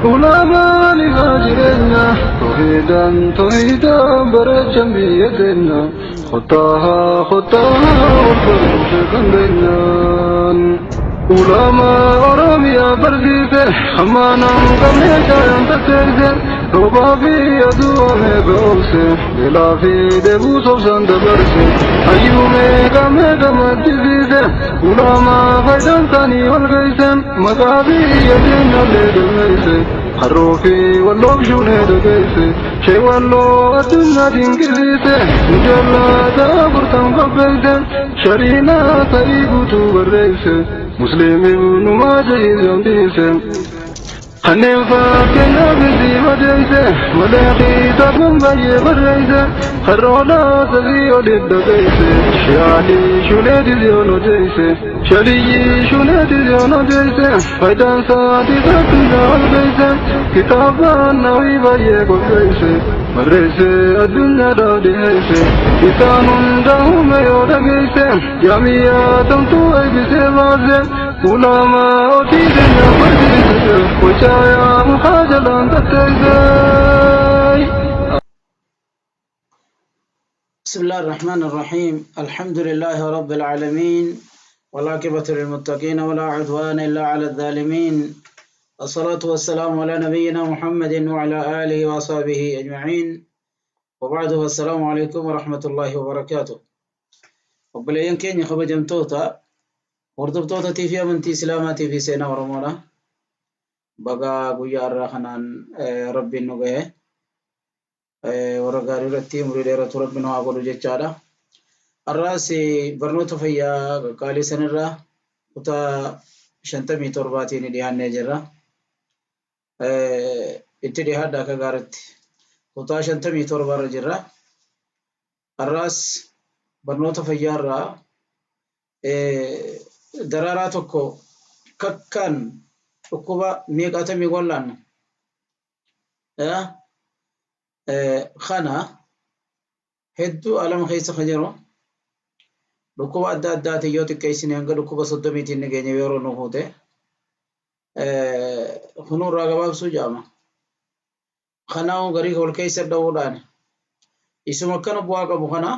Ulamaan ifaa jireenya tawhiidhaan tawhiidhaan bareechan biyya keenya kottaa kottaa wal baruu beekan keenyaan. Ulamaa Oromiyaa barsiise hammaanaan qabnee caayan takkeesse roobaa fi aduu meeqa obse beelaa fi dheebuu sobsaan dabarse hayyuu meeqa meeqa maddisiise ulamaa faayidaan isaanii ol geesse maqaa biyya keenyallee galmeesse harroo fi walloof shuunee dhageesse shee walloo addunyaa dinqisiise mujallaata afurtan qopheesse shariinaa ta'ii guutuu barreesse musliim ibnu maajah dhiise. Kanneen fakkeenyaaf itti madeesse malee kitaaban baay'ee barreesse harroodhaa sadii oliif dhageesse shaalii shulee diziyoon odeesse shaliyyi shulee diziyoon odeesse faayidaan isaatii addunyaa ol geesse kitaabaan nawii baay'ee qopheesse barreesse addunyaadhaaf dhiyeesse isaan hunda uume yoo dhageesse jaamiyyaa tamtuu eebbisee baase ulamaa otii keenya barsiise wacaaya mukaa jalaan tatteesse. بسم الله الرحمن الرحيم. الحمد لله رب العالمين، والعاقبة للمتقين، ولا عدوان إلا على الظالمين. الصلاة والسلام على نبينا محمد وعلى آله وصحبه أجمعين، وبعد، السلام عليكم ورحمة الله وبركاته. Obboleeyyan keenya kabajamtoota hordoftoota TV amantii Islaamaatii fi seenaa Oromoodha. Baga guyyaa har'aa kanaan Rabbiin nu gahe. Warra gaarii irratti umurii dheeratu Rabbi nu haa godhu jechaadha. Har'aas barnoota fayyaa qaqqaalii sanirraa kutaa 57tiin dhiyaannee jirra. Itti dhiyaadha akka gaariitti. Kutaa 57 irra jirra. Har'aas barnoota fayyaarraa daraaraa tokko kakkaan dhukkuba meeqaatamii wallaanna. Kana hedduu alama keessa kan jiru dhukkuba adda addaatiin yoo xiqqeessine hanga dhukkuba 30tiin ni geenye yeroo nu fuute. Kunuu irraa gabaabsuu jedhama. Kanaafuu garii wal keessa dha'uudhaan isuma akkana bu'aa qabu kana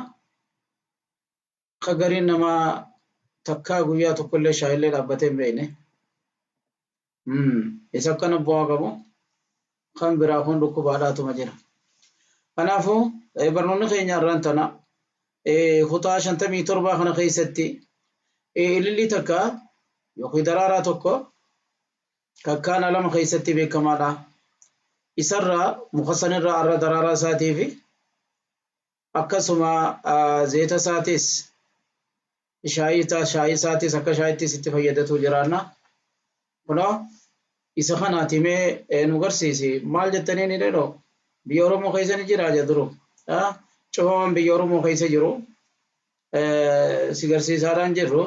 ka gariin namaa takkaa guyyaa tokkollee shaayillee dhaabbatee hin beekne. Isa akkana bu'aa qabu kan biraa kun dhukkubaadhaatuma jira. Kanaafuu barnoonni keenya har'aan tana kutaa 57 kana keessatti ilillii takka yookiin daraaraa tokko kakkaan alama keessatti beekamaadha. Isarraa muka sanirraa har'a daraaraa isaatii fi akkasuma zeeta isaatis shaayii isaatis akka shaayittis itti fayyadatu jiraanna. Kunoo isa kanaati mee nu garsiisi maal jettanii ni dhedhoo biyya Oromoo keessa ni jira jedhu cufaman biyya Oromoo keessa jiru si garsiisaadhaan jirru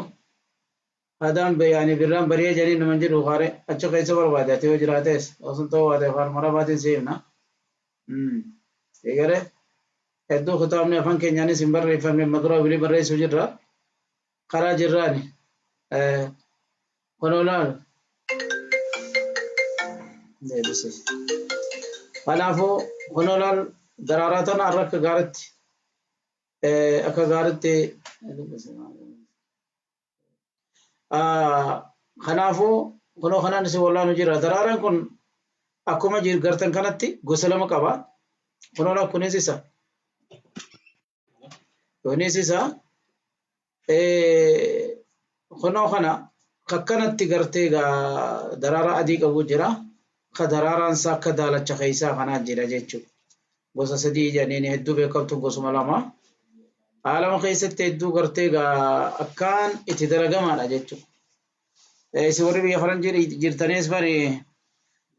hadaan yaani birraan bari'ee jedhanii nama jiru haare achi keessa barbaade ati yoo jiraates osoo ta'uu baate afaan marabaatiin si himna. Eegale hedduu kitaabni afaan keenyaanis hin barreeffamne madura bilii barreessuu jirra karaa jirraani. Kunoo laal. Deebise. Kanaafuu kunoo laal daraaraa tana har'a akka gaaritti kanaafuu kunoo kanaan isin wallaanu jira. Daraaraan kun akkuma gartan kanatti gosa lama qaba. Kunoo laal kunis isa. Kunis isa. Kunoo kana akkanatti gartee daraaraa adii qabu jira. Ka daraaraan isaa akka daalacha keessaa kanaa jira jechuudha. Gosa sadii jedhaniin hedduu beekamtu gosuma lama. Alama keessatti hedduu gartee akkaan itti dalagamaadha jechuudha. Isin warri biyya faranjii jirtanis bari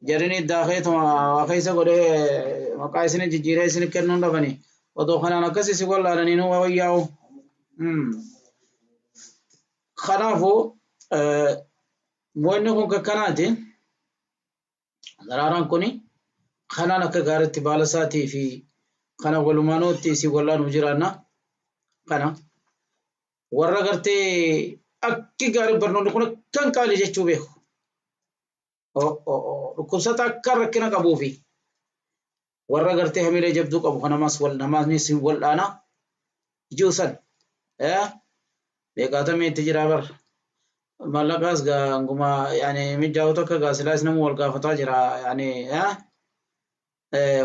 jarini daakeetuma waa keessa godhee maqaa isin jijjiiree isin kennuun dhabani. Odoo kanaan akkas isin wallaananii nu wayyaa'u. Kanaafuu wanni kun kakkanaati. Daraaraan kuni kanaan akka gaariitti baala isaatii fi kana walumaanuutti isin wallaanuuf jiraanna. Kana warra gartee akki gaarii barnoonni kun akkan qaalii jechuu beeku. Dhukkubsata akka rakkina qabuufi warra gartee hamilee jabduu qabu kanamaas wal namaas wal'aana ji'u san meeqaatamii itti jira bar mallaqaas gaanguma yaani mijaa'u tokko gaa silaas nama wal gaafataa jira yaani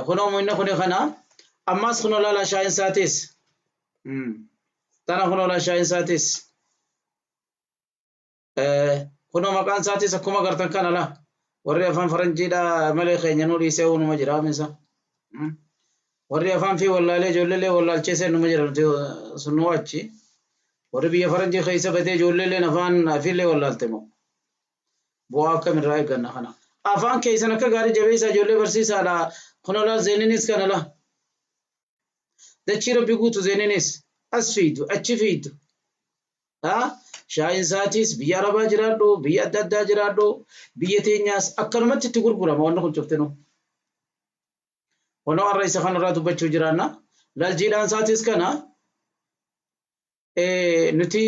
kunoo inni kuni kana ammas kunoo laala shaayin saatis tana kunoo laala shaayin saatis kunoo maqaan isaatis akkuma gartan kana la warri afaan faranjiidha malee keenya nu dhiisee numa jira misa warri afaan fi wallaalee ijoolleellee wallaalcheesee numa jira nuti sun nu achi warri biyya faranjii keessa batee ijoolleelleen afaan afiillee wallaalte moo bu'aa akkamirraa eegganna kana afaan keessan akka gaarii jabeessaa ijoollee barsiisaadha kunoo laal zeeninis kana la dachii rabbi guutu zeeninis as fiidu achi fiidu shaayin isaatis biyya arabaa jiraadhu biyya adda addaa jiraadhu biyya teenyaas akkanumatti itti gurgurama wanni kun cuftinu. Kunoo har'a isa kanarraa dubbachuu jiraanna. Laljiidhaan isaatis kana nuti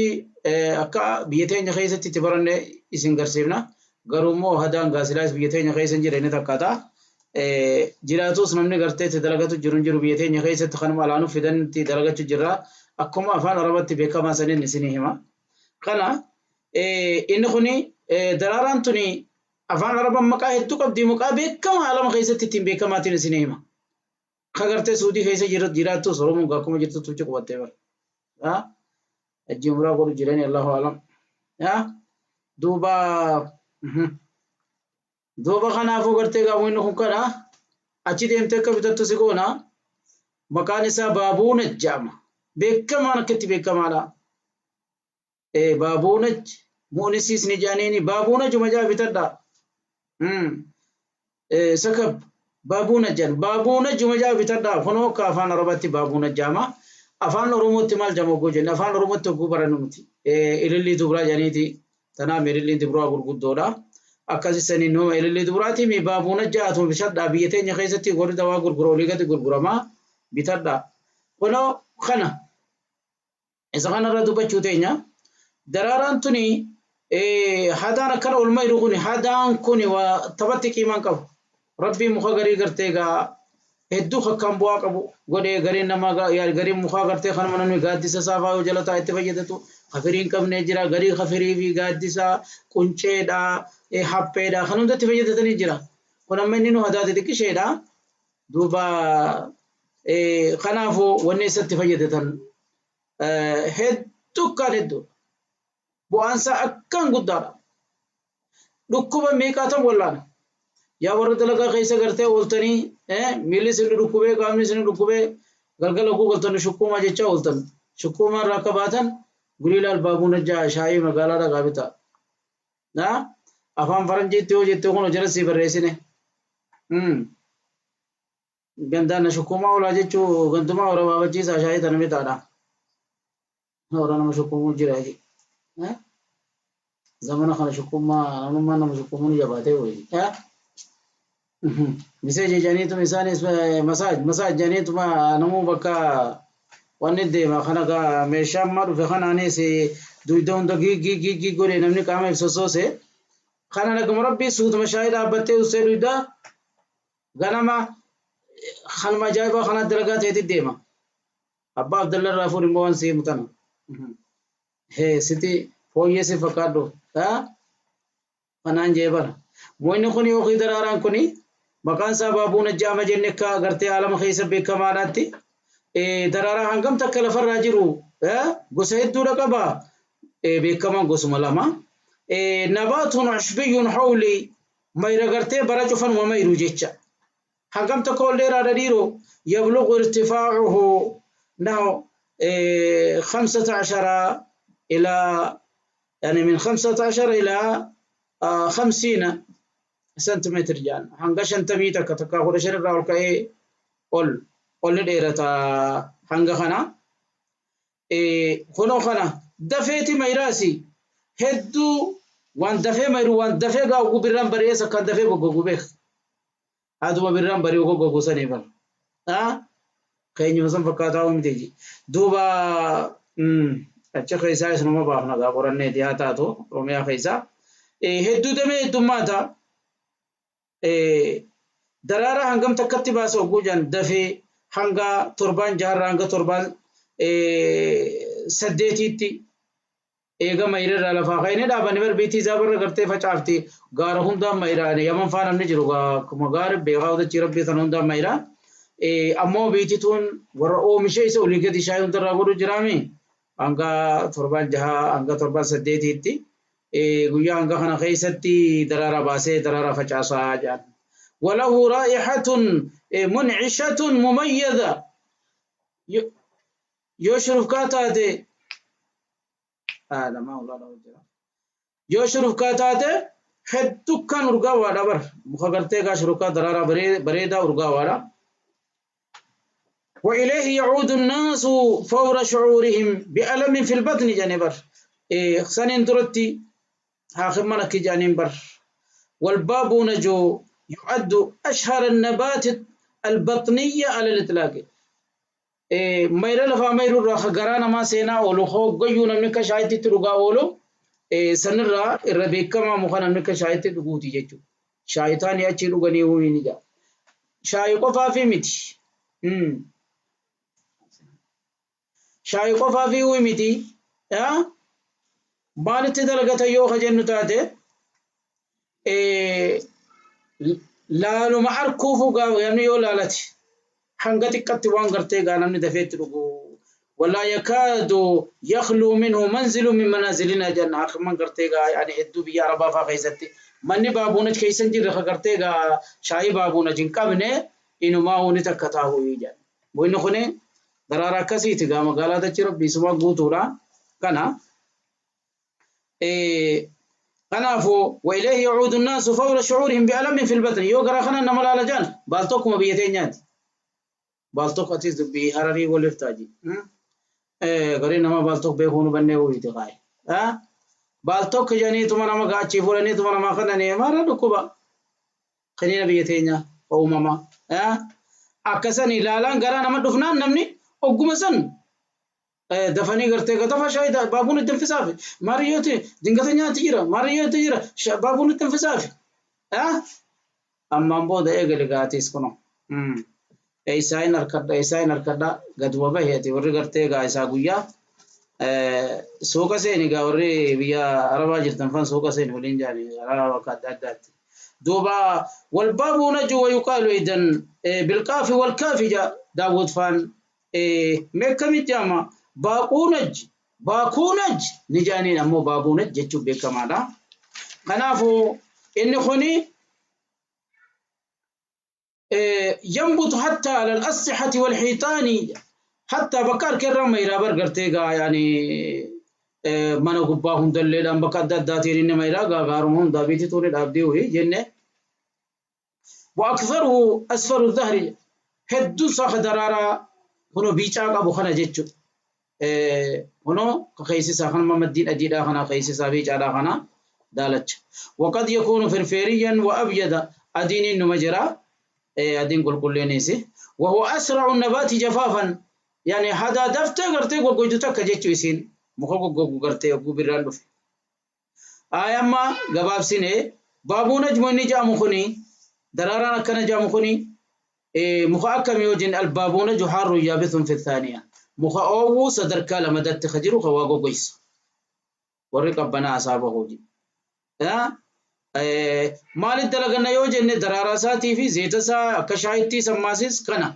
akka biyya teenya keessatti itti baranne isin garsiifna. Garuu immoo hadaan gaasilaas biyya teenya keessa hin jirre ni takkaata. Jiraatus namni gartee itti dalagatu jiru hin jiru biyya teenya keessatti kanuma alaanuu fidan itti dalagachuu jirra. Akkuma afaan Arabatti beekamaa saniin isinii hima. Kana inni kuni daraaraan tuni afaan Arabaan maqaa hedduu qabdi maqaa beekamaa alama keessatti ittiin beekamaatiin isinii hima. Ka gartee Suudii keessa jiraattus Oromoon akkuma jirtu tuchi qubattee bara. Hajji umraa godhu jiranii Allahu alam. Duuba duuba kanaafuu gartee gaamu inni kun kana achi deemtee akka bitattu si goona maqaan isaa Baabuunaj jedhama. Beekamaan akkatti beekamaadha. Baabuunaj mu'unisiis ni jedhaniini baabuunajuma jaa bitadha. Sakab baabuunaj jedhan baabuunajuma jaa bitadha. Kunoo akka afaan Arabaatti baabuunaj jedhama. Afaan Oromootti maal jedhama ogguu jenne afaan Oromootti ogguu barannu miti. Ilillii dubraa jedhaniiti. Tanaaf ililliin dubraa gurguddoodha. Akkasi saniin numa ilillii dubraati mi baabuunaj jedhatu bitadha. Biyya teenya keessatti warri dawaa gurgura olii gadi gurgurama bitadha. Kunoo kana isa kanarra dubbachuu teenya. Daraaraan tuni hadaan akkana ol mayru kuni hadaan kuni waa taphatti qiimaan qabu. Rabbii muka garii gartee gaa hedduu akkaan bu'aa qabu godhee gariin namaa gariin mukaa gartee kanuma namni gaaddisa isaa fa'aa yoo jala taa'e itti fayyadatu kafirii hin qabne jira garii kafirii fi gaaddisa qunceedha hapheedha kan hundatti fayyadatanii jira. Kun amma inni nu hadaa xixiqqisheedha. Duuba kanaafuu wanni isatti fayyadatan hedduu akkaan hedduu. Bu'aan isaa akkaan guddaadha. Dhukkuba meeqaatam wallaana. Yaa warra dalagaa keessa gartee ooltanii miilli isin dhukkubee qaamni isin dhukkubee galgala galtanii shukkuumaa jechaa ooltan. Shukkuumaa irraa akka baatan guliila albaabuun ajjaa shaayii magaalaa dhagaa bitaa. Afaan faranjiitti yoo jette kun jala sii barreessine. Gandaan shukkuumaa oolaa jechuu gandumaa hora baabachiisaa shaayii tana bitaadha. Hora nama shukkuumuu jira. Zamana kana shukkuummaa namummaan nama shukkuumuu ni jabaatee wayii. Miseeji jedhaniituma isaanis masaaj masaaj jedhaniituma namuu bakka wanni deema kana gaa meeshaa ammaa dhufe kanaanis dugda hunda giigii giigii godhe namni qaama ibsa sosoose. Kana naguma rabbii suutuma shaayii dhaabbattee ussee dugda ganama kanuma ajaa'ibaa kana dalagaa ta'etti deema. Abbaa Abdallah irraa fuudh immoo waan si himu tana. Siti fooyyee si fakkaadhu. Kanaan jee bara. Moonni kun yookiin daraaraan kuni maqaan isaa baabuun ajjaama jenne akka gartee alama keessa beekamaadhaatti daraaraa hangam takka lafarraa jiru gosa hedduudha qaba. Beekamaan gosuma lama. Nabaatun ushbiyyun hawli mayra gartee bara cufanuma mayru jecha. Hangam takka ol dheeraadha dhiiroo yablugu irtifaacuhu nahu 15 إلى يعني من 15 إلى 50 سنتيمتر جان hanga shantamii takka takka kudha shan irraa ol ka'ee ol ol ni dheerata hanga kana. Kunoo kana dafeeti mayraasi hedduu waan dafee mayru waan dafee gaa'u birraan bari'ees akkaan dafee goggogu beek. Haaduma birraan bari'u goggogu sanii bara. Keenyuma san fakkaataa miti. Duuba achi keessaa isinuma baafna gaa qoranneeti haa taatu Oromiyaa keessaa. Hedduu damee heddummaata. Daraaraa hangam takkatti baasa hogguu jedhan dafee hanga torbaan jaharraa hanga torbaan saddeetiitti eega mayirarraa lafaa ka'anii dhaabanii bar biitii isaa barra gartee facaafti gaara hundaan mayiraa Yaman faa namni jiru akkuma gaara beekaa odachii rabbii sana hundaan mayiraa. Ammoo biitituun warra oomisha isa olii gadi shaayii hundarraa godhu jiraami hanga torbaan jahaa hanga torbaan saddeetiitti guyyaa hanga kana keessatti daraaraa baasee daraaraa facaasaa jedhan. وله رائحة منعشة مميزة يشرف كاتاتي هذا ما هو لا يشرف كاتاتي حدو كان urgaawaadha bar muka gartee gaa shurukaa daraaraa bareedaa urgaawaadha. وإليه يعود الناس فور شعورهم بألم في البطن جاني بر سنين درتي هاخر منك جانين بر. والبابونج يعد أشهر النبات البطنية على الإطلاق. ميرا لفا ميرو راخ غرانا ما سينا أولو خو قيو نمنك شايتي ترغا أولو سنرا الربيكا ما مخا نمنك شايتي تغوتي جيجو شايتان يأتي رغني ويني جا شاي قفا في متي shaayii qofaa fi miti maalitti dalagata yoo ka jennu taate laaluma arkuufu namni yoo laalate hanga xiqqatti waan gartee gaa namni dafeetti dhugu ولا يكاد يخلو منه منزل من منازلنا جنة man gartee gaa yani hedduu biyya arabaa faa keessatti manni baabuunaj keessa hin jirre ka gartee gaa shaayii baabuunaj hin qabne inumaa huni takka taa'uu jedhan. Inni kuni daraaraa akkasiiti gaa magaalaa dachii rabbii isuma guutuudha kana. Kanaafuu وإليه يعود الناس فور شعورهم بألم في البطن yoo garaa kana nama laala jaan baal tokkuma biyya teenyaati. Baal tokko atis dubbii hararii waliif taaji. Garii nama baal tokko beekuu nu bannee uuyite qaaye. Baal tokko jedhaniituma nama gaachii fuudhaniituma nama kananii maara dhukkuba. Qiniina biyya teenyaa uumamaa. Akkasan ilaalaan garaa nama dhufnaan namni ogguma san dafanii gartee gatafa shaayii baabuun itti danfisaafi maariyyooti dingata nyaati jira maariyyooti jira baabuun itti danfisaafi. Ammaan booda eegale gaatiis kunoo. Isaayin harkadha isaayin harkadha gaduma baheeti warri gartee gaa isaa guyyaa suuqa seeni gaa warri biyya arabaa jirtan fan suuqa seeni waliin jaani arabaa bakka adda addaatti. دوبا والباب نجو ويقال إذن بالقاف والكاف جاء داود فان مكة جامع باقونج باقونج نجاني نمو بابونج جتشو بكمالا خنافو إن خني ينبت حتى على الأسلحة والحيطان حتى بكار كرم يرابر قرتيغا يعني mana gubbaa hundalleedhaan bakka adda addaatiin inni mayiraa gaagaaruma hundaa biitti tuure dhaabdee wayii jenne. وأكثره أسفر الظهر hedduu isaa daraaraa kunoo biicaa qabu kana jechuudha. Kunoo keessisaa kanuma maddiin adiidhaa kana keessisaa biicaadhaa kana daalacha. وقد يكون فرفيريا وأبيض adiin numa jira adiin qulqulleenis. وهو أسرع النبات جفافا يعني hadaa daftee gartee goggoytu takka jechuu isiin. Muka goggogu gartee yogguu birraan dhufe. Amma gabaabsine baabuunaj inni jedhamu kuni daraaraan akkana jedhamu kuni muka akkamii yoo jenne albaabuunaju haarru yaabithun fi thaaniya. Muka oowwuu sadarkaa lamadatti ka jiru ka waa goggoysu. Warri qabbanaa asaa bahuu jedhu. Maalitti dalaganna yoo jenne daraaraa isaatii fi zeeta isaa akka shaayitti sammaasis kana.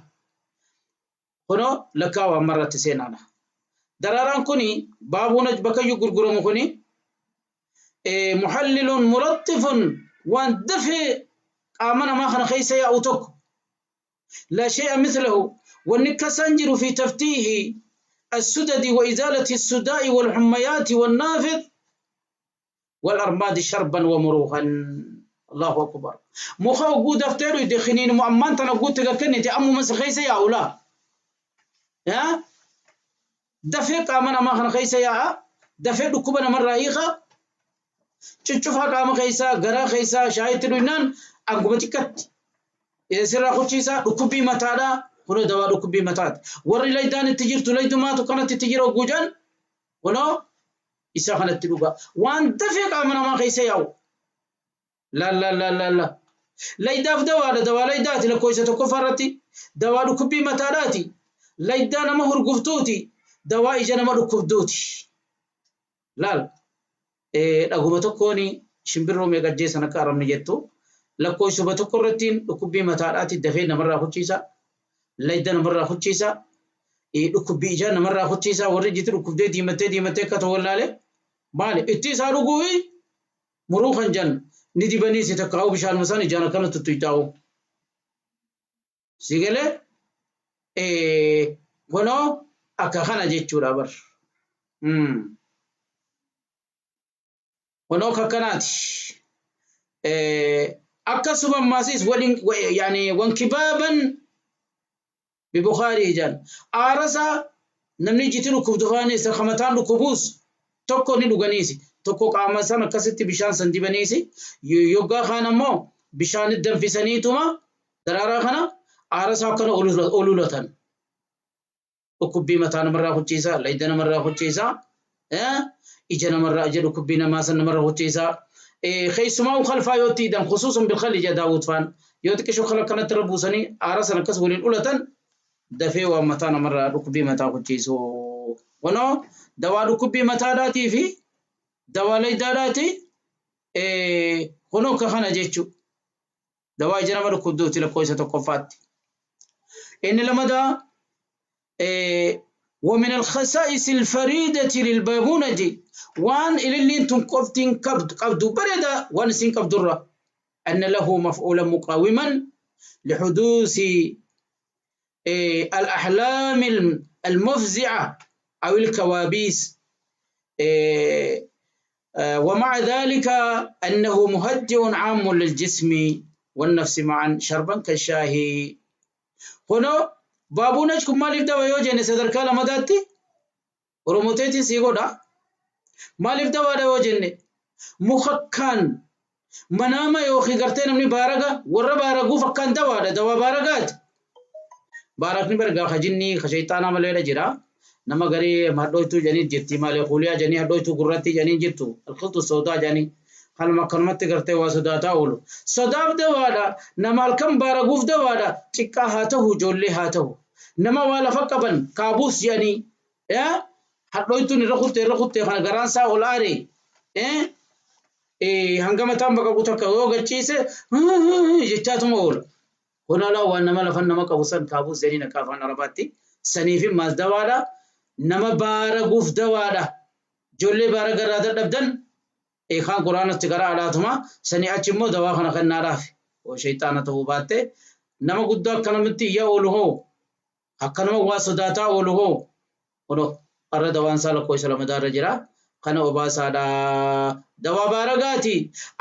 Kunoo lakkaawaa ammarratti seenaadha. Daraaraan kuni baabuunaj bakkayyuu gurguramu kuni muhallilun mulattifun waan dafee qaama namaa kana keessa yaa'u tokko لا شيء مثله والنكسنجر في تفتيه السدد وإزالة السداء والحميات والنافذ والأرماد شربا ومروخا. الله أكبر. مخا وجود أفترو يدخنين مؤمن تنقول تكنتي أمو مسخيسة يا أولا يا دفق أمنا ما خن خيسة يا دفق ركوبنا مرة إيخا تشوفها قام خيسة غرا خيسة شايت لونان أقومتكت يسرا خشيسة ركوبي متادا هنا دواء ركوبي متاد وري ليدان التجير تليد ما تكانت التجير وجوجان هنا إسا خنت تلوغا وان دفق أمنا ما خيسة ياو لا لا لا لا لا Laydaaf dawaadha. Dawaa laydaati lakkoofsa tokkoffaa irratti. Dawaa dhukkubbii mataadhaati. Laydaa nama hurguftuuti. Dawaa ija nama dhukkubduuti. Laal dhaguma tokkoon shimbirroo meeqa ajjeesan akka arabni jettu lakkoofsuma tokko irratti dhukkubbii mataadhaati dafee namarraa kuchiisa. Layda namarraa kuchiisa. Dhukkubbii ijaa namarraa kuchiisa. Warri ijiti dhukkubdee diimattee diimattee akka ta'u wallaale maali itti isaa dhuguufi muruu kan jan ni dibanii si takkaa'u bishaan masaan ijaan akkana tuttuqxaa'u. Si galee kunoo akka kana jechuudha bar. Kunoo akka kanaati. Akkasuma ammasis waliin yaani wankibaaban bibukaarii ijaan aarasaa namni ijiti dhukkubdu faanis kamataan dhukkubuus tokko ni dhuganiisi. Tokko qaama san akkasitti bishaan san dibaniisi. Yoggaa kaan ammoo bishaan danfisaniituma daraaraa kana aarasaa akkana olulatan. Dhukkubbii mataa namarraa kuchiisa, layda namarraa kuchiisa, ija namarraa ija dhukkubbii namaa san namarraa kuchiisa. Keessumaa kalfaa yoo itti hidhan khusuusan bilkalli ija Daawud faan yoo xiqqishoo kala akkanatti irra buusanii aara san akkas waliin ulatan dafee waan mataa namarraa dhukkubbii mataa kuchiisu. Kunoo dawaa dhukkubbii mataadhaatii fi dawaa laydaadhaati kunoo akka kana jechuudha. Dawaa ija nama dhukkubduuti lakkoofsa tokkoffaatti. Inni lamadaa ومن الخصائص الفريدة للبابونج وان إللين تنقفتين قبض قبض بردا وان سين قبض أن له مفعولا مقاوما لحدوث الأحلام المفزعة أو الكوابيس، ومع ذلك أنه مهدئ عام للجسم والنفس معا شربا كالشاهي. هنا بابونج كم مالف دوا يوجد صدر كلا مداتي ورموتيتي سيغودا مالف دوا يوجد مخكان مناما يوخي قرتين من بارقة ورا بارقو فكان دوا دوا بارقات بارقني برقا خجني خشيطانا مليلة جرا نما غري هدويتو جاني جرتي مالي خوليا جاني هدويتو قرتي جاني جرتو الخلط السوداء جاني خل مكرمت قرتي وسوداتا أولو صداب دوادا نما الكم بارقوف دوادا تكا هاته جولي هاته نما والا فقبن كابوس يعني يا هدويتو نرخوتي رخوتي خنا غرانسا أولاري إيه hangama tan bakka takka yoo gachiise jechaatuma oola. Kun alaa waan nama lafan nama qabu san kaabuus jedhanii akka afaan Arabaatti. Saniif maas dawaadha. Nama baaraguuf dawaadha. Ijoollee baaraga irraa dadhabdan kaan quraanatti gara alaatuma sanii achi immoo dawaa kana kennaadhaaf. Oo shayxaana ta'uu baatte nama guddaa akkanumatti iyyaa oolu hoo akkanuma waa sodaataa oolu hoo kunoo har'a dawaan isaa lakkoofsa lamadaarra jira. Kana obaasaadha. Dawaa baaragaati.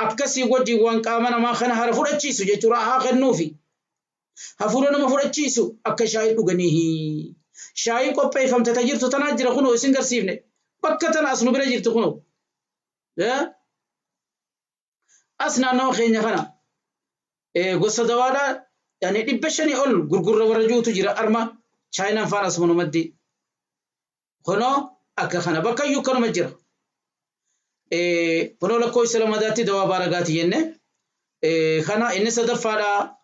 Akkasii wajjin waan qaama namaa kana hara fudhachiisu jechuudha haa kennuufi. Hafuura nama fudhachiisu akka shaayii dhuganiihi. Shaayii qopheeffamte ta jirtu tanaa jira kunoo isin garsiifne. Bakka tana as nu bira jirtu kunoo. As naannawa keenya kana gosa dawaadhaa yaani 500 ol gurgurra warra juutu jira arma chaayinaan faana asuma maddi. Kunoo akka kana bakka iyyuu kanuma jira. Kunoo lakkoofsa lamadaatti dawaa baaragaati jenne. Kana inni sadaffaadha.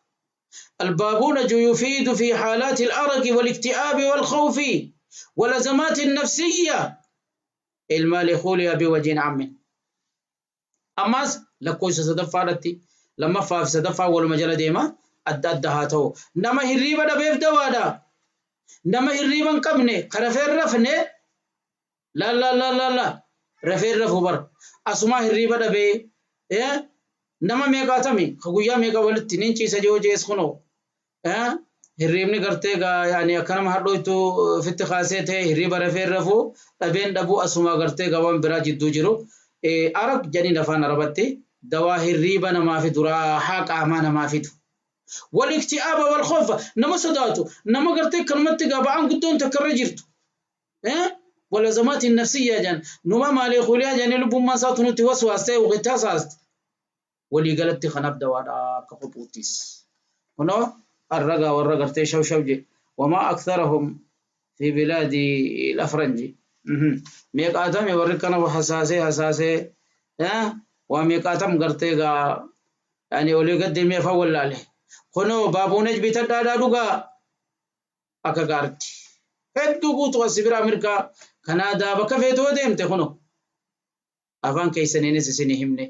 البابونج يفيد في حالات الأرق والاكتئاب والخوف والأزمات النفسية المالخوليا بوجه عام. أماس لكوش صدفة لما فاف صدفة والمجال ديما أدى هاتو نما هريبا دبيف دوادا نما هريبا كمني خرفير رفني لا لا لا لا لا رفير رفو بر أسمع هريبا دبي إيه nama meeqaatami ka guyyaa meeqa walitti nin ciisa joo jees kunoo hirriibni gartee gaa yaani akkanama hadhooytu ofitti kaasee ta'e hirriiba rafee rafuu dhabeen dhabuu asuma gartee gaa waan biraa jidduu jiru arab jedhaniin afaan arabatti dawaa hirriiba namaa fidu raahaa qaamaa namaa fidu. Wal-ikti'aaba wal-khawfa nama sodaatu nama gartee kanumatti gaa ba'aan guddoon takka irra jirtu. والأزمات النفسية جان نما مالي خوليا جان لبما ساتو نتي وسواستي وغتاساست ولي قالت خناب دوادا كخبوتيس هنا الرقا والرقرتي شو شوجي وما أكثرهم في بلاد الأفرنجي ميقاتم يوريك أنا حساسي حساسي وميقاتم قرتي Yaani olii gad deemee afaan wallaale. Kunoo baabuunej bitadhaadhaa dhugaa akka gaaritti. Hedduu guutuu as bira Ameerikaa Kanaadaa bakka feetu yoo deemte kunoo afaan keessaniinis isinii himne.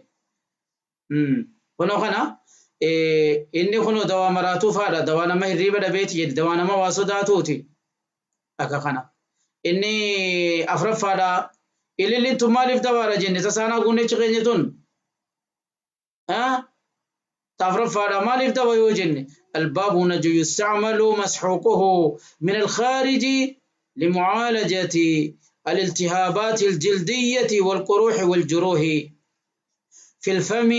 Kunoo kana inni kunoo dawaa maraatuu faadha. Dawaa nama hirriiba dhabeeti jedhe. Dawaa nama waa sodaatuuti. Akka kana. Inni afraffaadha. Ililliin tun maaliif dawaadha jenne tasaanaa guunnechi keenya tun. Afraffaadha maaliif dawa yoo jenne البابونج يستعمل مسحوقه من الخارج لمعالجة الالتهابات الجلدية والقروح والجروح في الفم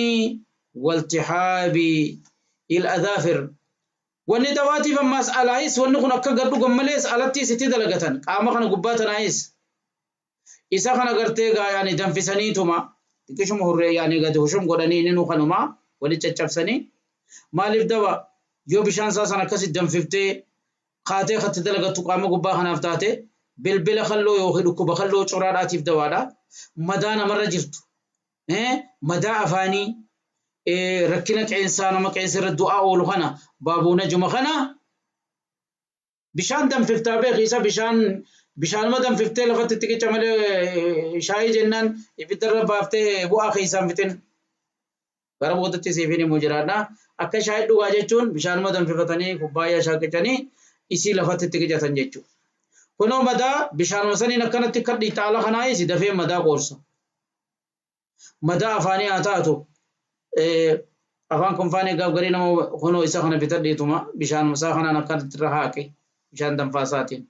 والتحاب الأظافر. Wanni dawaatiif ammaas alaayis wanni kun akka gad dhugan malees alattiis itti dalagatan qaama kana gubbaatanaayis isa kana gartee gaa yaani danfisaniituma xiqqishuma hurree yaani gadi hushum godhanii inni nu kanuma wali caccabsanii maaliif dawa yoo bishaan isaa sana akkasi danfiftee kaatee katti dalagattu qaama gubbaa kanaaf taate bilbila kalloo yookiin dhukkuba kalloo coraadhaatiif dawaadha. Madaa namarra jirtu madaa afaanii rakkina qeensaa nama qeensa irra du'aa oolu kana baabuuna juma kana bishaan danfiftaa beeki isa bishaan bishaanuma danfiftee lafatti xiqicha malee shaayii jennaan ibiddarra baaftee bu'aa keessaan fixin gara boodatti siifin immoo jiraadha. Akka shaayii dhugaa jechuun bishaanuma danfifatanii kubbaayyaa shaaqicanii isii lafatti xiqicatan jechuudha. Kunoo madaa bishaanuma saniin akkanatti kadhi xaala kanaayis dafee madaa qoorsa. Madaa afaanii haa taatu afaan kunfaanii gaaf garii nama kunoo isa kana bitadheetuma bishaanuma isaa kanaan akkanatti irra haaqe bishaan danfaa isaatiin.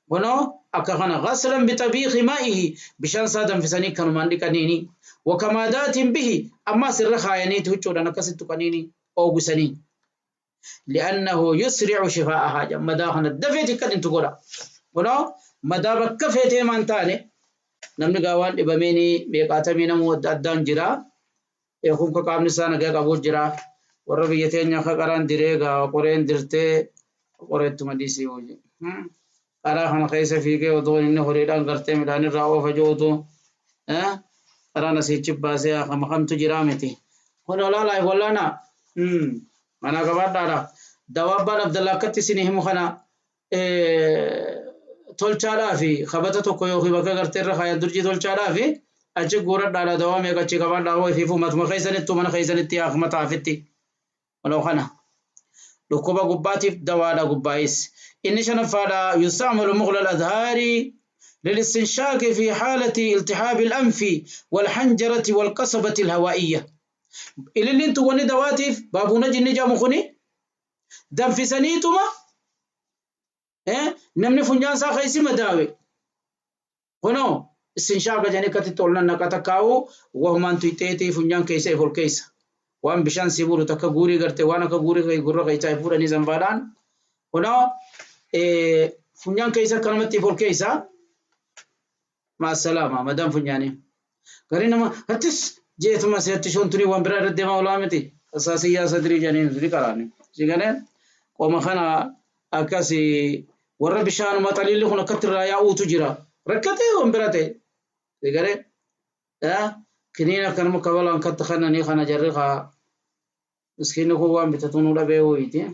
Kunoo akka kana ghaslan bitabiikhi maa'ihi bishaan isaa danfisanii kanumaan dhiqaniini wakamaadaatiin bihi ammaas irra kaayaniiti huccuudhaan akkasitti tuqaniini oogusanii. لأنه يسرع شفاءها madaa kana dafeeti kan intu godha. Kunoo madaa bakka feetee maan taane namni gaa waan dhibameeni meeqaatamii namuu adda addaan jira. Kun ka qaamni isaa nagaa qabu jira. Warra biyya teenya ka qaraan diree gaa qoreen dirtee qoreettuma dhiisii hojii. Karaa kana keessa fiigee otoo inni horiidhaan gartee midhaan irraa oofa jiru otoo karaan asiichi baasee kama kamtu jira miti. Kun olaalaa wallaana mana qabaadhaadha. Dawaa abbaan Abdallaa akkatti isinii himu kana tolchaadhaa fi kabata tokko yookiin bakka gartee irra kaayan durjii tolchaadhaa fi achi guuradhaadha dawaa meeqa achi qabaadhaa hoo ifiifuu matuma keessanittuu mana keessanitti yaa mataafitti. Waloo kana dhukkuba gubbaatiif dawaadha gubbaayis. Inni shanaffaadha yustacmalu muqla al-adhaari للاستنشاق في حالة التهاب الأنف والحنجرة والقصبة الهوائية. إللي انتو وني دواتيف بابونا جني جامو خني دنفسنيتما نمني فنجان سا خيسي مداوي هنو استنشاق جاني كتتولنا نكتكاو وهمان تيتي فنجان كيسة فول كيسة وان بشان سيبورو تكا غوري غرتي وانا كغوري غي غورا غي تايفورا نيزم فادان هنو فنجان كيسة كلمتي فول كيسة مع السلامة مدام فنجاني قرينا ما هتس جيت ما سيتشون تني وان برا رد ما ولامتي أساسية صدري جانين زري كراني زيغانين وما خنا أكاسي ورا بشان ما تليل هنا كتر رايا أو تجرا ركته وان براته زيغانين كنينا كان مقابل أن كتخنا ني خنا جرخا مسكين هو وان بتتونو لا بيويتي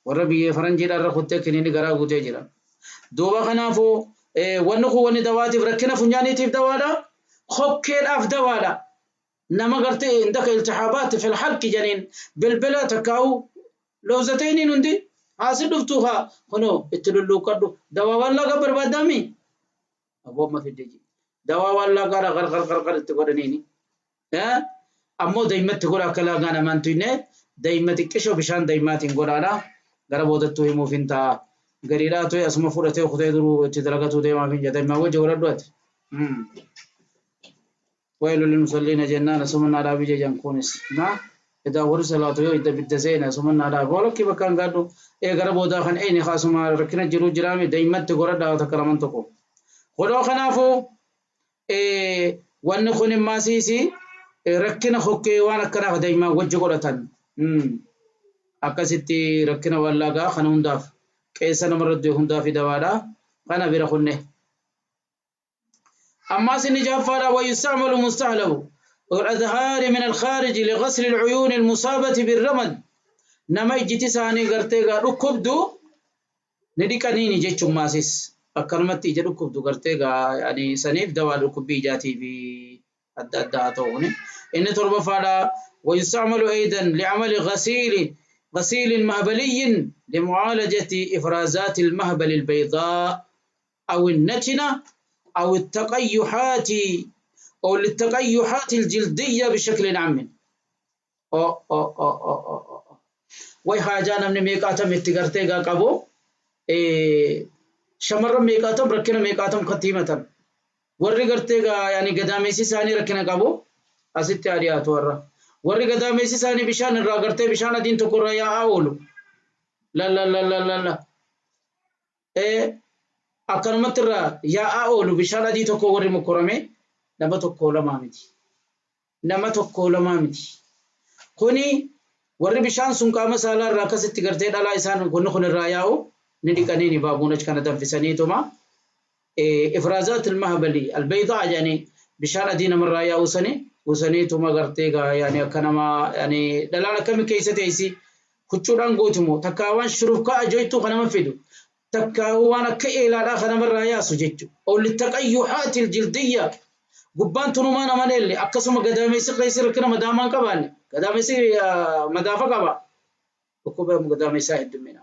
ورا بيه فرنجي دار خدته كنيني غرا غوتي جرا دوبا خنافو wanni kun wanni dawaatiif rakkina funyaaniitiif dawaadha hokkeedhaaf dawaadha nama gartee indaka iltihaabaat fil halqi janiin bilbila takkaa'u lawzatayniin hundi haasi dhuftuu haa kunoo itti lulluuqqadhu dawaa waan laga barbaadami abooma fidde ji dawaa waan lagaadha qarqar qarqar itti godhaniini ammoo daa'imatti godha akka lagaa namaan tuyne daa'imma xiqqishoo bishaan daa'immaatiin godhaadha gara boodattuu himuuf hin ta'a. Gariidhaa ta'e asuma fudhatee kutee duruu itti dalagatuu deemaaf hin jedhame wajji godhadhu ati. Waylu lilmusalliina jennaan asuma naa dhaabi jejan kunis. Na idaa warri salaatu yoo idda bidda seene asuma naa dhaabi. Walakki bakka hin gaadhu ee gara boodaa kan eeni kaasuma rakkina jiru jiraami daa'immatti godhadhaa takka laman tokko. Godhoo kanaafuu wanni kun immaasiisi rakkina hokkee waan akkanaaf daa'imman wajji godhatan. Akkasitti rakkina wallaagaa kana hundaaf. Qeessa namarra du'e hundaa fi dawaadha. Kana bira kunne. Ammaas inni jaffaadha wa yustacmalu mustahlabu. والأزهار من الخارج لغسل العيون المصابة بالرمد. نما إجتي ساني غرتي غا ركبدو نديكانيني جيتشو ماسيس أكرمتي إجا ركبدو غرتي غا يعني سنيف دواء ركبي جاتي في أدى أدى توني. إن تربة فالا ويستعمل أيضا لعمل غسيل مهبلي لمعالجة إفرازات المهبل البيضاء أو النتنة أو التقيحات أو للتقيحات الجلدية بشكل عام. أو أو أو أو أو وي حاجة نمني ميقاتم اتقرتي قابو شمر ميقاتم ركنا ميقاتم ختيمة ورّي قرتي يعني قداميسي ساني ركنا قابو أستي عريات ورّا ورّي قداميسي ساني بشان الرا قرتي بشان دين تقرأ يا أولو لا لا لا لا لا لا أكرمت الرا يا أولو بشان دين تقرأ ورّي مكرمة nama tokko lamaa miti. Nama tokko lamaa miti. Kuni warri bishaan sun qaama saalaa irraa akkasitti gartee dhalaa isaan kunni kun irraa yaa'u ni dhiqanii ni baabuun achi kana danfisaniituma. Ifraazaat ilmahabali albaydaa jedhanii bishaan adii namarraa yaa'u sani usaniituma gartee gaa yaani akka nama yaani dhalaan akkami keessa teessi huccuudhaan gootumoo takkaa waan shurufkaa ajoytuu kan nama fidu takkaa waan akka eelaadhaa kan namarraa yaasu jechuudha. Oolli taqayyuhaati aljildiyya gubbaan tunumaa nama leelle akkasuma gadameessi keessa rakkina madaamaan qabaanne gadameessi madaafa qaba dhukkuba gadameessaa heddumina.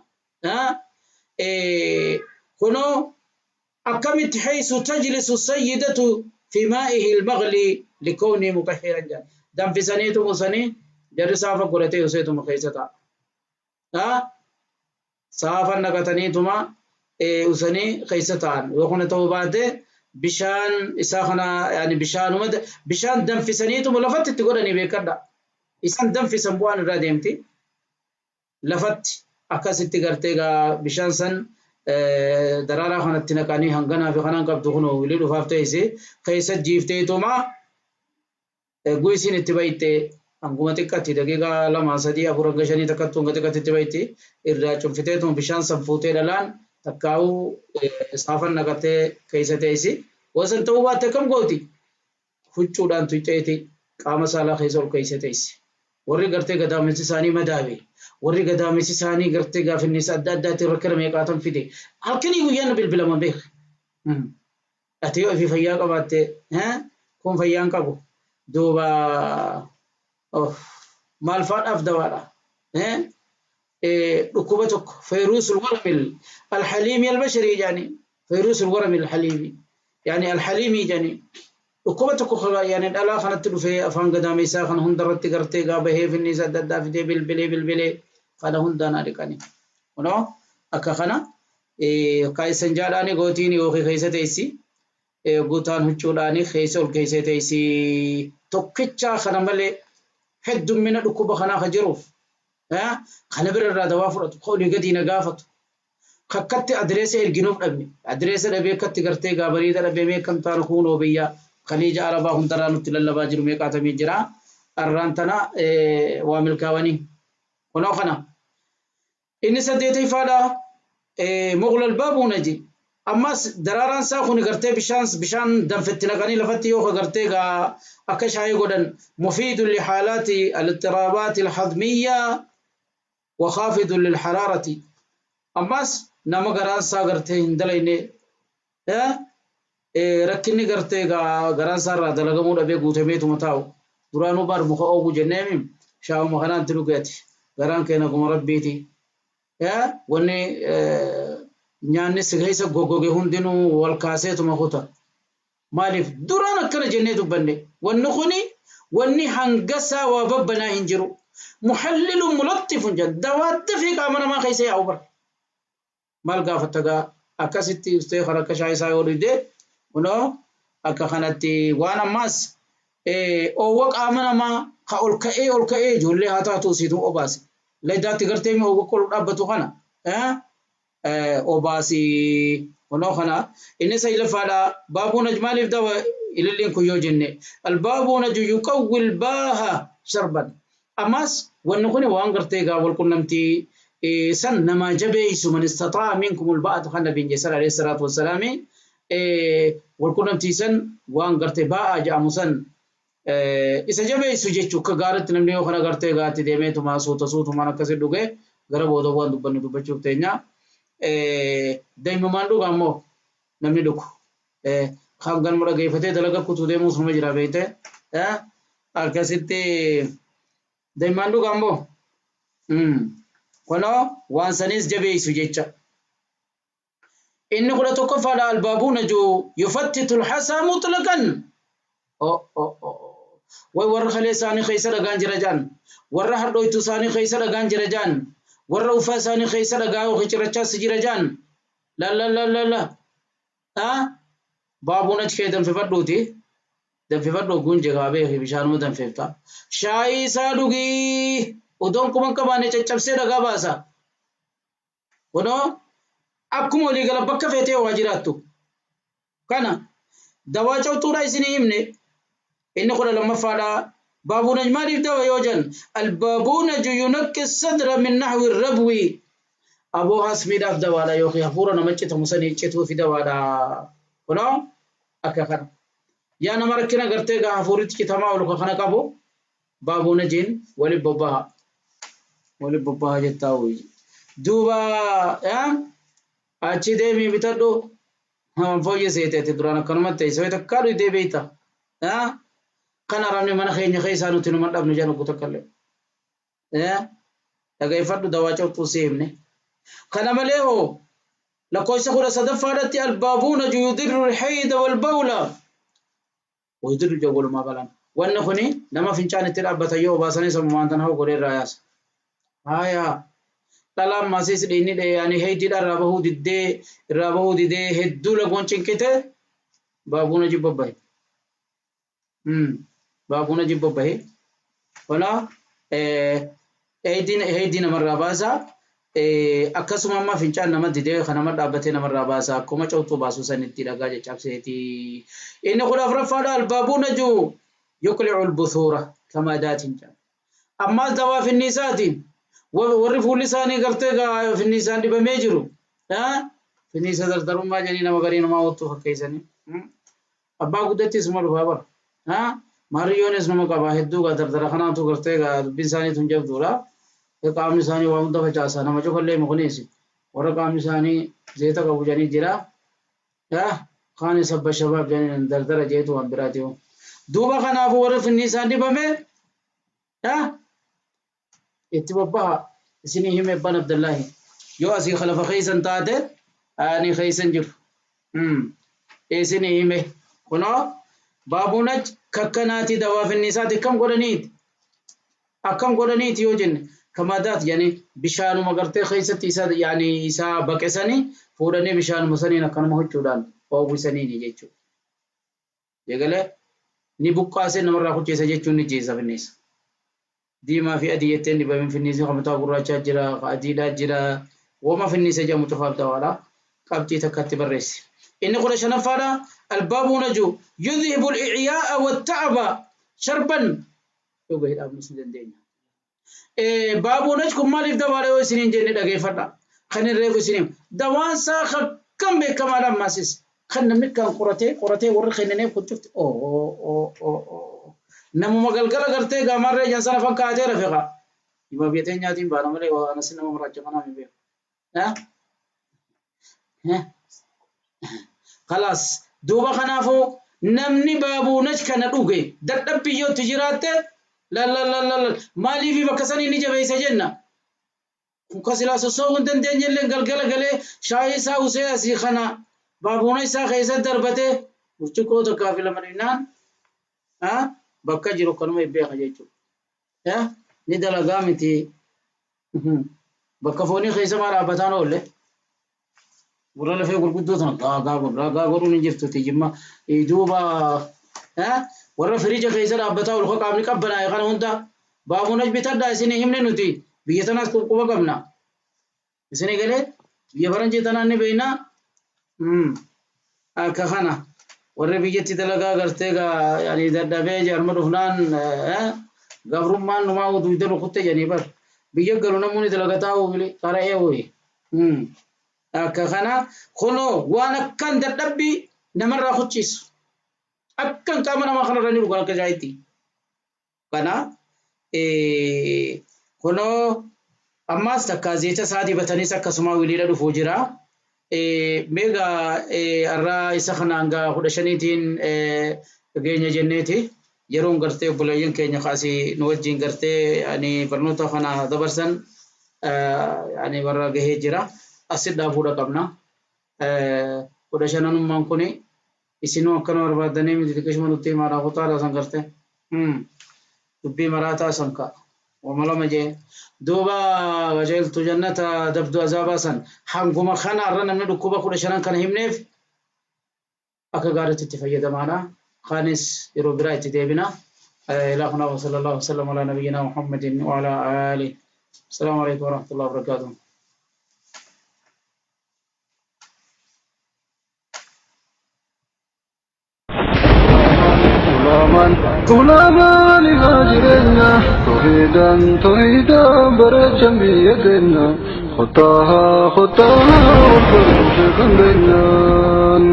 Kunoo akkamitti haysu tajlisu sayyidatu fi maa'ihi almaghli likawni mutahhiran jedhan danfisaniitu musanii jarri saafa godhatee useetuma keessa taa'a. Saafa naqataniituma usanii keessa taa'an yoo kana ta'uu baate bishaan isaa kana yani bishaanuma bishaan danfisaniituma lafatti itti godhanii beekadha. Isaan danfisan bu'aan irraa deemti. Lafatti akkasitti gartee gaa bishaan san daraaraa kanatti naqanii hanganaa fi kanaan qabdu kun wilii dhufaaf ta'ise keessa jiifteetuma guyisiin itti bayitte hanguma xiqqatti daqiiqaa 2 3 4 hanga 5 takkattuu hanga xiqqatti itti bayitti irraa cunfiteetuma bishaan san fuutee dhalaan takkaa'uu saafan naqatee keessa teessi. Wasan ta'uu baatte akkam gooti? Huccuudhaan tuqxeeti qaama saalaa keessa ol keessa teessi. Warri gartee gadaamessi isaanii madaabe. Warri gadaamessi isaanii gartee gaafinnis adda addaatiin rakkina meeqaatan fide. Halkanii guyyaan bilbilaman beeka. Ati yoo ofii fayyaa qabaatte kun fayyaan qabu. Duuba maal faadhaaf dawaadha. Dhukkuba tokko fayruusul waramil alhaliimi albasharii jedhani fayruusul waramil alhaliimi yani alhaliimii jedhani dhukkuba tokko yani dhalaa kanatti dhufee afaan gadaameessaa kana hundarratti gartee gaa bahee finniisa adda addaa fidee bilbilee bilbilee kana hundaan dhiqani. Kunoo akka kana kaayisan jaadhaani gootiin yookiin keessa teessi guutaan huccuudhaani keessa ol keessa teessi tokkichaa kana malee heddummina dhukkuba kanaa ka jiruuf kana bira irraa dawaa fudhatu olii gadi na gaafatu kakkatti adireessa erginuuf dhabne adireessa dhabee akkatti gartee gaabariida dhabee meeqam taanu kuunoo biyya khaliija arabaa hundarraa nutti lallabaa jiru meeqaatamii jira arraan tana waa milkaawanii kunoo kana inni saddeetayfaadha muqlal baabuunaji ammas daraaraan isaa kun gartee bishaan danfetti naqanii lafatti yoo gartee gaa akka shaayii godhan mufiidun lihaalaati alittirabaati alhadmiyya wa khaafidun lilharaarati ammas nama garaan isaa gartee hin dalayne rakkinni gartee gaa garaan isaa irraa dalagamuu dhabee guutameetuma taa'u duraanuu baar muka oogu jenneemi shaawuma kanaan dhugeeti garaan keenya guma rabbiiti wanni nyaanni si keessa goggoge hundinuu wal kaaseetuma kuta. Maaliif duraan akkana jennee dubbanne wanni kuni wanni hangasaa waa babbanaa hin jiru. Muhallilun mulattifun jedha dawaa dafee qaama namaa keessa yaa'u bara. Maal gaafatta gaa akkasitti ustee kan akka shaayii isaa yoo dhugde kunoo akka kanatti waan ammaas oowwa qaama namaa ka ol ka'ee ijoollee haa taatu isiitu obaase. Laydaatti gartee oowwa ol dhaabbatu kana. Obaasi kunoo kana inni saylafaadha baabuun maaliif dawa ililliin kun yoo jenne albaabuun yuqawwi albaaha sharban ammas wanni kun waan gartee gaa wal qunnamtii san nama jabeeysu man istataa minkum alba'ata kan nabiin jesan alayhi salaatu wassalaami wal qunnamtii san waan gartee baa'a jedhamu san Isa jabeessu jechuu akka gaariitti namni yoo kana gartee gaatti deemeetuma suuta suutumaan akkasi dhuge gara booda waan dubbannu dubbachuuf teenya. Daa'imumaan dhuga ammoo namni dhugu. Kan galma dhageeffatee dalaga kutuu deemuus numa jira beekte. Akkasitti daa'imaan dhuga ammoo. Kunoo waan sanis jabeessu jecha. Inni 11ffaadha albaabuuna jiru yufattitu alhasaa mutlaqan. Way warra kalee isaanii keessa dhagaan jira jaan. Warra hadhooytu isaanii keessa dhagaan jira jaan. Warra uffaa isaanii keessa dhagaa yookiin cirrachaas jira jaan. La la la la la. Baabuun achi kee danfifadhuuti. Danfifadhu ogguun jegaa beeki bishaanuma danfifta. Shaayii isaa dhugii odoon quban qabaanne caccabsee dhagaa baasa. Kunoo akkuma walii gala bakka feetee waa jiraattu. Kana dawaa cabtuudha isinii himne. Inni 12ffaadha. Baabuunaj maaliif dawa yoo jan albaabuunaju yunaqqi sadra min nahwi rabwi. Aboo hasmiidhaaf dawaadha yookiin hafuura nama citamu sanii cituufi dawaadha. Kunoo akka kana. Yaa nama rakkina gartee gaa hafuuritti citamaa ol kana qabu baabuunajiin waliin bobbaha. Waliin bobbaha jettaa hoyi. Duuba achi deemii bitadhu. Fooyyee seeteeti duraan akkanumatti teessee wayita takkaa dhuyitee beekta. Kana ramni mana keenya keessaa nuti numa dhabnu jedhan oggu takka illee. Dhageeffadhu dawaa cabxuu si himne. Kana malee hoo lakkoofsa 13ffaadhatti albaabuuna yudirru alhayda walbawla. Wayudirru jawwalumaa balaan. Wanni kuni nama fincaan itti dhaabbatan yoo obaasanii sammumaan tan hoo godhee irraa yaasa. Haaya. Dhalaan maasiis dhiinni yaani heeydiidha irraa bahuu diddee irraa bahuu didee hedduu lagoon cinqite baabuuna jibba bahe. Baabuuna jibba bahe. Kana heeydii namarraa baasa. Akkasuma amma fincaan nama didee kan nama dhaabbatee namarraa baasa. Akkuma cawtuu baasuu sanitti dhagaa caccabseeti. Inni 14ffaadha albaabuuna jiru yuqlicu albuthuura kama daatiin jedha. Ammaas dawaa finniisaati. Warri fuulli isaanii gartee finniisaan dibamee jiru. Finniisa dardarummaa jedhanii nama garii namaa wattuu fakkeessanii. Abbaa guddattis uma dhufaa bara. Maariyyoonis nama qaba hedduu gaa dardara kanaatu gartee gaa dubbiin isaanii tun jabduudha. Qaamni isaanii waa hunda facaasa nama cufallee mukunis warra qaamni isaanii zeeta qabu jedhanii jira. Kaanis abba shabaab jedhanii dardara jeetu waan biraati. Duuba kanaafuu warri finniisaan dibame itti bobbaha isinii hime abbaan Abdullaahi. Yoo asii khalafa keessan taate ani keessan jiru. Isinii hime kunoo baabuunaj kakkanaati dawaa finniisaati akkam godhaniiti. Akkam godhaniiti yoo jenne kamadaat yani bishaanuma gartee keessatti isa yani isaa baqesanii fuudhanii bishaanuma saniin akkanuma huccuudhaan oowwisaniini jechuudha. Eegalee ni buqqaasee namarraa hucceessa jechuun ni jeessa finniisa. Diimaa fi adii jetteen dibamin finniisni kan mataa gurraachaa jira, adiidhaa jira, wooma finniisa jedhamu cufaaf dawaadha. Qabxii takkatti barreessi. Inni 15ffaadha albaabuuna jiru yudhibu al-i'yaa'a wat-ta'aba sharban yoo gahee dhaabnus ni dandeenya. Baabuunaj kun maaliif dawaadha yoo isiniin jenne dhageeffadha. Kan hin reefu isiniin dawaan isaa akkam beekamaadha ammaasis. Kan namni kan qoratee qoratee warri kennanee kun cufti namuma galgala gartee gaamarree jan sana fakkaatee rafeqa. Dhibba biyya nyaatiin baana malee waan asin nama maraacha kanaa hin beeku. Khalaas duuba kanaafuu namni baabuunaj kana dhuge dadhabbii yootti jiraatte la maaliif bakka sanii ni jabeessa jenna. Kun kasilaa sossoo'uu hin dandeenye illee galgala galee shaayii isaa usee asii kana baabuuna isaa keessa darbatee burcuqqoo tokkaa fi lama dhinnaan bakka jiru kanuma beeka jechuudha. Ni dalagaa miti. Bakka foonii keessa maa dhaabbataan oolle. Gurra lafee gurguddoo tana gaagaa godhu gaagaa godhuun hin jirtu jimma duuba warra firiija keessa dhaabbataa ol qaamni qabbanaa'e kana hunda baabuunaj bitadhaa isinii himne nuti biyya tanaas quba qabna. Isinii galee biyya faranjii tanaan ni beekna. Akka kana warri biyyatti dalagaa gartee gaa dadhabee jaarma dhufnaan gabrummaan numaa duwida rukutte jedhanii bar biyya galu namoonni dalagataa qara'ee hoyi. Akka kana kunoo waan akkan dadhabbii namarraa kuchiisu. Akkan qaama namaa kanarra ni dhugan akka jaayitti. Kana kunoo ammaas takka zeeta isaa dibataniis akkasuma wiliidha dhufuu jira. Meegaa har'aa isa kana hanga 15tiin geenya jenneeti. Yeroon gartee obboleeyyan keenya kaasii nu wajjin gartee ani barnoota kana dabarsan ani warra gahee jira. Asit dhaabuudha qabna. 15nummaan kuni isinuu akkana barbaadanii miti xiqqishuma nutti himaadha kutaadha san gartee. Dubbii maraataa san ka'a. Wama lama jee. Duuba qajeeltu jannata dabdu azaabaa san hanguma kana irra namni dhukkuba 15 kana himneef akka gaariitti itti fayyadamaadha. Kaanis yeroo biraa itti deebina. Ilaa kunaa wa sallallahu wa sallam ala nabiyyina Muhammadin wa ala alihi. Assalaamu alaikum wa rahmatullahi wa barakatuh. Ulamaan ifaa jireenya tawhiidaan tawhiidaan bareechan biyya keenya kottaa kottaa wal baruu sheekan beenyaan.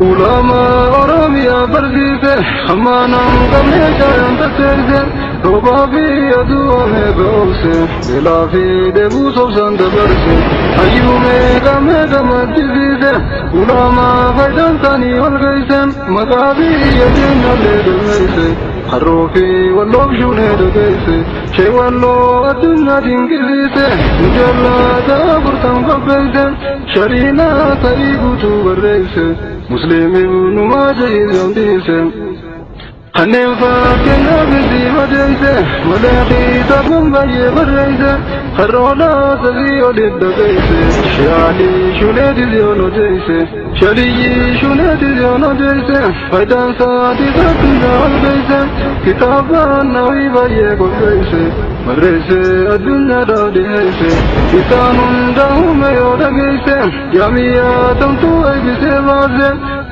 Ulamaa Oromiyaa barsiise hammaanaan qabnee jaayaan tatteesse roobaa fi aduu amee be'oobse beelaa fi dheebuu sobsaan dabarse hayyuu meeqa meeqa maddisiise ulamaa faayidaan isaanii ol geesse maqaa biyya keenyallee galmeesse harroo fi walloof shuunee dhageesse shee walloo addunyaa dinqisiise mujallaata afurtan qopheesse shariinaa ta'ii guutuu barreesse musliim ibnu maajah gamdiise. Kanneen fakkeenyaaf itti madeesse malee kitaaban baay'ee barreesse harroolaa sadii olitti dhageesse shaalii shuneetis yoon odeesse shaliyyi shuneetis yoon odeesse faayidaan isaatis addunyaa ol geesse kitaabaan nawii baay'ee qopheesse barreesse addunyaadhaaf dhiyeesse isaan hunda uume yoo dhageesse jaamiyyaa tamtuu eebbisee baase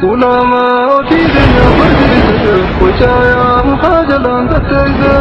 Ulamaa otii keenya barsiise, wacaaya mukaa jalaan tatteesse.